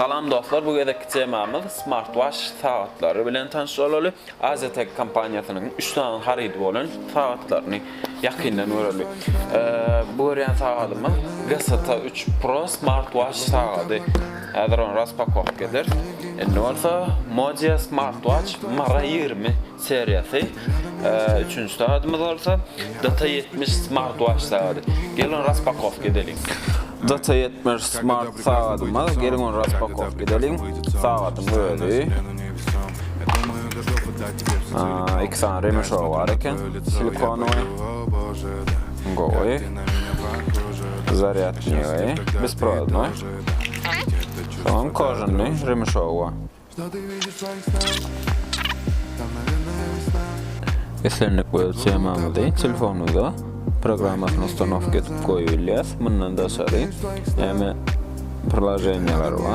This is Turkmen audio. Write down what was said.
Salam dostlar, bu gezekki temamyz smartwatch sagatlary bilen tanyş bolaly. Aziatech kompaniýasynyň 3 sany harydy bolan sagatlaryny ýakyndan göreli. Bu görýän sagadymyz GST 3 Pro smartwatch sagady. Häzir ony raspakowka ederis. Indi bolsa Modia smartwatch Mara 20 seriýasy. Üçünji sagadymyz bolsa DT 70 smartwatch sagady. Geliň raspakowka edeliň. DT 70 smart sagadymyz, geliň ony raspakowka edeliň. Sagadyň özi. Iki sany remeşogy bar eken, silikonowy. Gowy. Zarýadnigi, besprovодnoý. Soňam kožanny remeşogy bar. Islendik web temamyzy telefonymyza programmasyny ustanowka edip goýup bilýäs. Mundan daşary näme priloženiýalar bar.